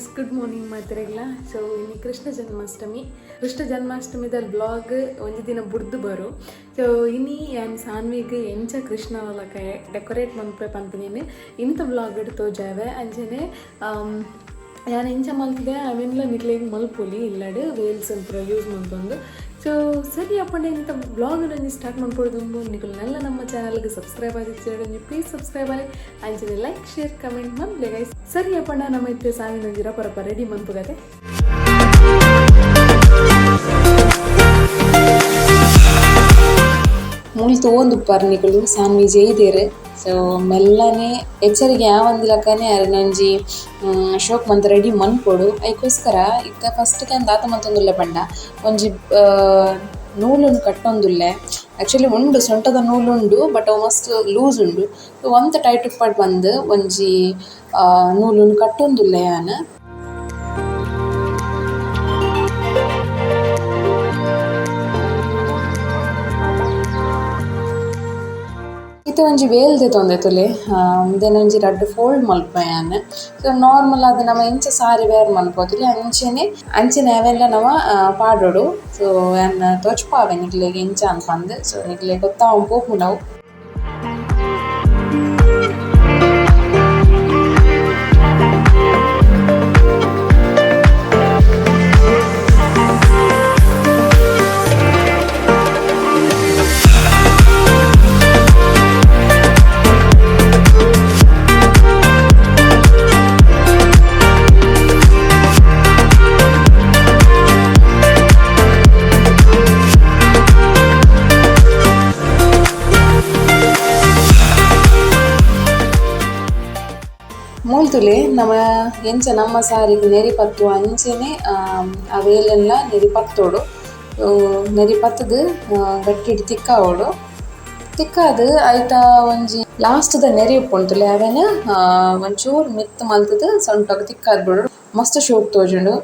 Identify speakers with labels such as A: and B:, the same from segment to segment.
A: Guys, good morning ಮಾತ್ರೆಗ್ಲ. So ಇನ್ನು Krishna Janmashtami. Krishna ಜನ್ಮಾಷ್ಟಮಿದ blog ಒಂಜಿ ದಿನ ಬುಡ್ದು ಬರು. ಸೊ ಇನಿ ಯಾನ್ ಸಾನ್ವಿಗ್ ಎಂಚ ಕೃಷ್ಣ ಲಕ ಡೆಕೋರೇಟ್ ಮನ್ಪೆ ಪನ್ಪಿನಿ ಇಂಥ ಬ್ಲಾಗ್ ತೋಜಾವೆ. ಅಂಚನೆ ಯಾನ್ ಎಂಚ ಮಲ್ತಿದೆ ಅವೆನ್ಲ ನಿಕ್ಲೆಗ್ ಮಲ್ಪೊಲಿ ಇಲ್ಲಡ್ ವೇಲ್ಸ್ ಪೂರ ಯೂಸ್ ಮಲ್ತೊಂದು. ಸೊ ಸರಿ ಅಪ್ಪಂಡೆ ಇಂಥ ಬ್ಲಾಗ್ ಒಂಜಿ ಸ್ಟಾರ್ಟ್ ಮನ್ಪೊಡು. ನಿಕುಲು ನೆಲ್ಲ ನಮ್ಮ ಚಾನಲ್ಗೆ ಸಬ್ಸ್ಕ್ರೈಬ್ ಆದಿಚ್ಚಿ ಪ್ಲೀಸ್ ಸಬ್ಸ್ಕ್ರೈಬ್ ಆಲೆ. ಅಂಚನೆ ಲೈಕ್, ಶೇರ್, ಕಮೆಂಟ್ ಮನ್ಪುಲೆ ಗೈಸ್. ಸರಿ ಅಪ್ಪಂಡ ನಮ್ಮ ಇತ್ತೆ ಸಾವಿನ ಒಂಜಿ ರಪ ರಪ ರೆಡಿ ಮನ್ಪುಗತೆ.
B: ಮೂಲು ತೂವೊಂದುಪ್ಪರ್ ನಿಕುಲು ಸಾನ್ವಿ ಜೈದೆರ್. ಸೊ ಮೆಲ್ಲನೆ ಎಚ್ಚರಿಗೆ ಯಾವಂದಿಲಕನೆ ಅರೆನೊಂಜಿ ಶೋಕ್ ಮಂತ್ ರೆಡಿ ಮನ್ಪೊಡು. ಐಕೋಸ್ಕರ ಇತ್ತೆ ಫಸ್ಟ್ ಯಾನ್ ದಾತ ಮಂತೊಂದುಲ್ಲೆ ಪಂಡ ಒಂಜಿ ನೂಲುನ್ ಕಟ್ಟೊಂದುಲ್ಲೆ. ಆಕ್ಚುಲಿ ಉಂಡು ಸೊಂಟದ ನೂಲು ಉಂಡು, ಬಟ್ ಅವು ಮಸ್ತ್ ಲೂಸ್ ಉಂಡು. ಸೊ ಒಂತೆ ಟೈಟ್ ಉಪ್ಪಡ್ ಪಂದ್ ಒಂಜಿ ನೂಲುನ್ ಕಟ್ಟೊಂದುಲ್ಲೆ ಯಾನ್. ಇತ್ತೆ ಒಂಜಿ ವೇಲ್ ದೆತೊಂದೆ ತೂಲೆ, ಉಂದೆನ್ ಒಂಜಿ ರಡ್ಡ್ ಫೋಲ್ಡ್ ಮಲ್ಪುವೆ ಯಾನ್. ಸೊ ನಾರ್ಮಲ್ ಆದ್ ನಮ ಎಂಚ ಸಾರಿ ವೇರ್ ಮನ್ಪೊತುಲಿ ಅಂಚನೆ ಅಂಚನೆ ಅವೆನ್ಲ ನಮ ಪಾಡೊಡು. ಸೊ ಯಾನ್ ತೋಜ್ಪಾವೆ ನಿಕ್ಲೆಗ್ ಎಂಚ ಅಂದ್ ಪಂದ್. ಸೊ ನಿಕ್ಲೆಗ್ ಗೊತ್ತಾವೊಂದು ಪೋಪುಂಡು ಅವು. ಮೂಲು ತೂಲೆ, ನಮ ಎಂಚ ನಮ್ಮ ಸಾರಿಗ್ ನೆರಿ ಪತ್ತುವ ಅಂಚನೆ ಆ ವೇಲೆನ್ಲ ನೆರಿ ಪತ್ತೊಡು. ನೆರಿ ಪತ್ತುದು ಗಟ್ಟಿಡ್ ತಿಕ್ಕಾವೊಡು. ತಿಕ್ಕಾದ್ ಐತ ಒಂಜಿ ಲಾಸ್ಟ್ ದ ನೆರಿ ಉಪ್ಪುಂಡು ತೂಲೆ, ಅವೆನ್ ಒಂಚೂರು ಮಿತ್ತ್ ಮಲ್ತುದು ಸೊಂಟಗ್ ತಿಕ್ಕಾದ್ ಬುಡೊಡು. ಮಸ್ತ್ ಶೋಕ್ ತೋಜುಂಡು.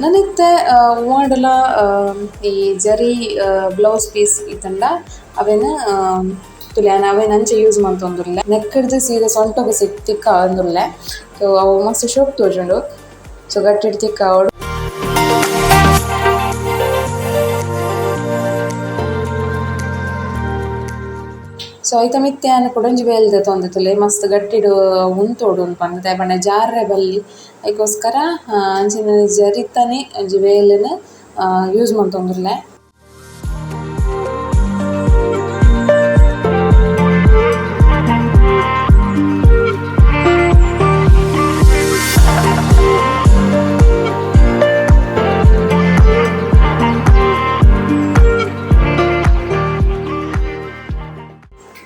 B: ನನಿತ್ತೆ ಒವಾಂಡಲ ಈ ಜರಿ ಬ್ಲೌಸ್ ಪೀಸ್ ಇತ್ತುಂಡ ಅವೆನ್ ತೂಲೆ ಯಾನ್ ಅವೆನ್ ಅಂಚ ಯೂಸ್ ಮಲ್ತೊಂದುಲ್ಲೆ. ನೆಕ್ಕ್‌ಡ್ದ್ ಸೀದಾ ಸೊಂಟೊಗು ತಿಕ್ಕಾವೊಂದುಲ್ಲೆ. ಸೊ ಅವು ಮಸ್ತ್ ಶೋಕ್ ತೋಜುಂಡು. ಸೊ ಗಟ್ಟಿಡ್ ತಿಕ್ಕಾವೊಡು. ಸೊ ಐತ ಮಿತ್ತ್ ಯಾನ್ ಕುಡೊಂಜಿ ಬೇಲ್ ದೆತೊಂದೆ ತೂಲೆ, ಮಸ್ತ್ ಗಟ್ಟಿಡ್ ಉಂತೊಡು ಪಂದ್. ದಾಯೆ ಪಂಡ ಜಾರ್ರೆ ಬಲ್ಲಿ, ಐಕೋಸ್ಕರ ಅಂಚಿನ ಜರಿತನೆ ಒಂಜಿ ವೇಲ್‌ನ್ ಯೂಸ್ ಮಲ್ತೊಂದುಲ್ಲೆ.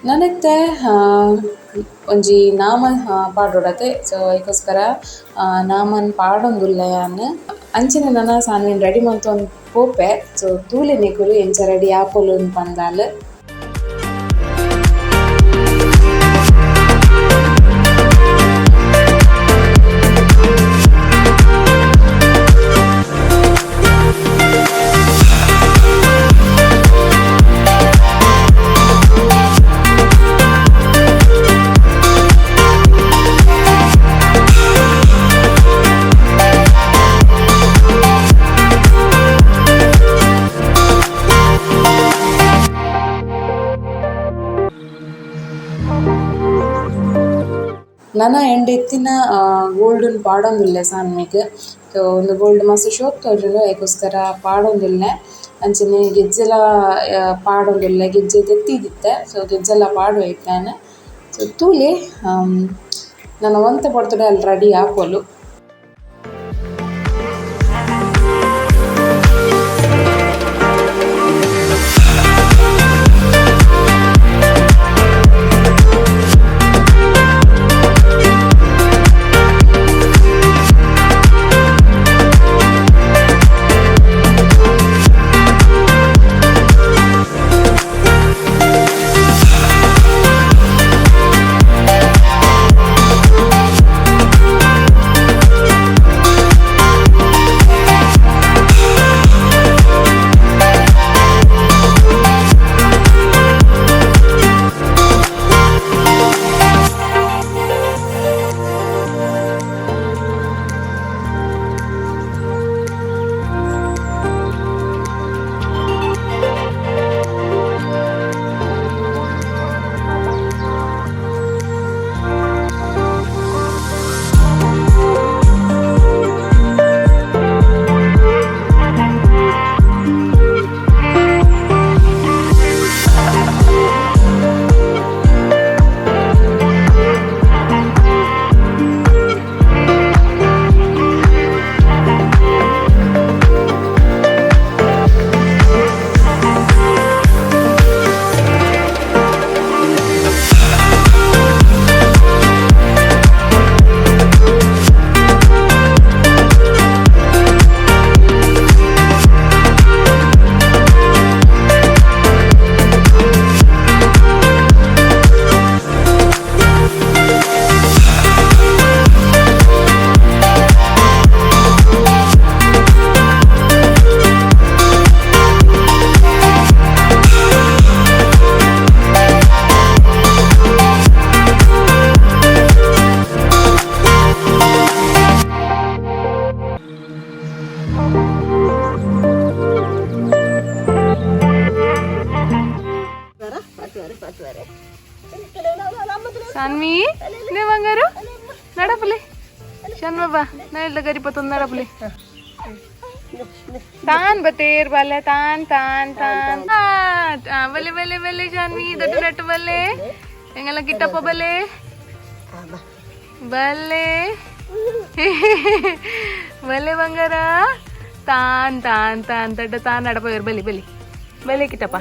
B: ನನಿತ್ತೆ ಒಂಜಿ ನಾಮ ಪಾಡೊಡತೆ. ಸೊ ಐಕೋಸ್ಕರ ನಾಮನ್ ಪಾಡೊಂದುಲ್ಲೆ ಯಾನ್. ಅಂಚನೆ ನನ ಸಾನ್ವಿನ್ ರೆಡಿ ಮಂತೊಂದು ಪೋಪೆ. ಸೊ ತೂಲೆ ನಿಕುಲು ಎಂಚ ರೆಡಿ ಆಪೊಲು ಪಂದಾಲ್. ನನ ಎಂಡ್ ಇತ್ತಿನ ಗೋಲ್ಡ್‌ನ್ ಪಾಡೊಂದುಲ್ಲೆ ಸಾನ್ವಿಗ್. ಸೊ ಉಂದು ಗೋಲ್ಡ್ ಮಸ್ತ್ ಶೋಕ್ ತೋಜುಂಡು, ಐಕೋಸ್ಕರ ಪಾಡೊಂದುಲ್ಲೆ. ಅಂಚನೆ ಗೆಜ್ಜೆಲ ಪಾಡೊಂದುಲ್ಲೆ. ಗೆಜ್ಜೆ ದೆತ್ತಿದಿತ್ತೆ, ಸೊ ಗೆಜ್ಜೆಲ ಪಾಡುವೆ ಇತ್ತೆ ಯಾನ್. ಸೊ ತೂಲೆ, ನನ ಒಂತೆ ಪೊರ್ತುಡು ಅಲ್ ರೆಡಿ ಆಪೊಲು.
A: ಸಾನ್ವಿ, ನೇ ಬಂಗಾರು, ನಡಪುಲೆ. ಶನ್ಬಾಬಾ ನಾ ಗರಿಪತ್ತೊಂದು ನಡಪುಲೆ. ತಾನ್ ಬತೇರ್ ಬಲ್ಲೆ, ತಾನ್ ತಾನ್ ತಾನ್. ಬಲೆ ಬಲೆ ಬಲೆ ಶಾನ್ವಿ, ದೊಡ್ಡ ನಟ್ಟು ಬಲ್ಲೆ. ಎಂಗೆಲ್ಲ ಕಿಟ್ಟಪ್ಪ ಬಲ್ಲೆ ಬಲ್ಲೆ ಬಲ್ಲೆ ಬಂಗಾರ. ತಾನ್ ತಾನ್ ತಾನ್ ದೊಡ್ಡ ತಾನ್ ನಡಪ. ಬಲಿ ಬಲಿ ಬಲೆ ಕಿಟ್ಟಪ್ಪ.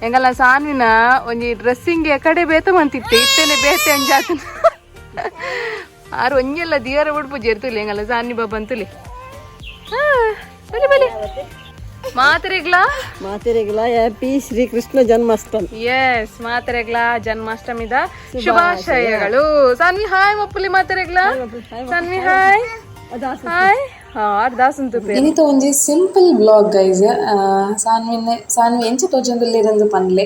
A: ಎಂಗಲ್ಲ ಸಾನ್ವಿನ ಒಂಜಿ ಡ್ರೆಸ್ಸಿಂಗ್ ಕಡೆ ಬೇತ ಮಂತಿತ್ತೆ, ಇತ್ತೇನೆ ಬೇತೆ ಅಂಜಾತನ. ಆರು ಒಂಜೆಲ್ಲ ದಿಯರ ಉಡುಪು ಜೇರ್ತುಲಿ ಎಂಗಲ್ಲ ಸಾನ್ವಿ ಬಾಬಾ ಅಂತುಲಿ. ಬಲಿ ಬಲಿ ಮಾತ್ರೆಗ್ಲಾ.
C: ಮಾತೆರೆಗ್ಲಾ ಹ್ಯಾಪಿ ಶ್ರೀ ಕೃಷ್ಣ ಜನ್ಮಾಷ್ಟಮಿ.
A: ಎಸ್, ಮಾತ್ರೆಗ್ಲಾ ಜನ್ಮಾಷ್ಟಮಿದ ಶುಭಾಶಯಗಳು. ಸಾನ್ವಿ ಹಾಯ್ ಮಪ್ಪುಲಿ ಮಾತ್ರೆಗ್ಲಾ. Saanvi hi hi. ದಾಸಂತು.
B: ಇನಿತ ಒಂಜಿ ಸಿಂಪಲ್ ವ್ಲಾಗ್ ಗೈಸ್. ಸಾನ್ವಿನ ಸಾನ್ವಿ ಎಂಚ ತೋಜೊಂದುಲ್ಲೆರ್ ಪನ್ಲೆ.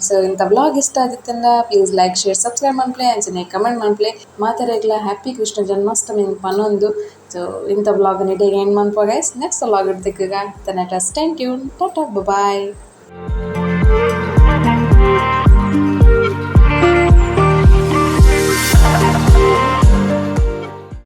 B: ಸೊ ಇಂಥ ವ್ಲಾಗ್ ಇಷ್ಟ ಆದಿತ್ತಂಡ ಪ್ಲೀಸ್ ಲೈಕ್, ಶೇರ್, ಸಬ್ಸ್ಕ್ರೈಬ್ ಮನ್ಪುಲೆ, ಅಂಚನೆ ಕಮೆಂಟ್ ಮನ್ಪುಲೆ. ಮಾತೆರೆಗ್ಲ ಹ್ಯಾಪಿ ಕೃಷ್ಣ ಜನ್ಮಾಷ್ಟಮಿ ಪನೊಂದು, ಸೊ ಇಂಥ ವ್ಲಾಗ್ ನಿಡೆಗೆ ಎಂಡ್ ಮನ್ಪುವ ಗೈಸ್. ನೆಕ್ಸ್ಟ್ ವ್ಲಾಗ್ ತಿಕ್ಕುಗ. ತನಕ stay tune, tata, bye.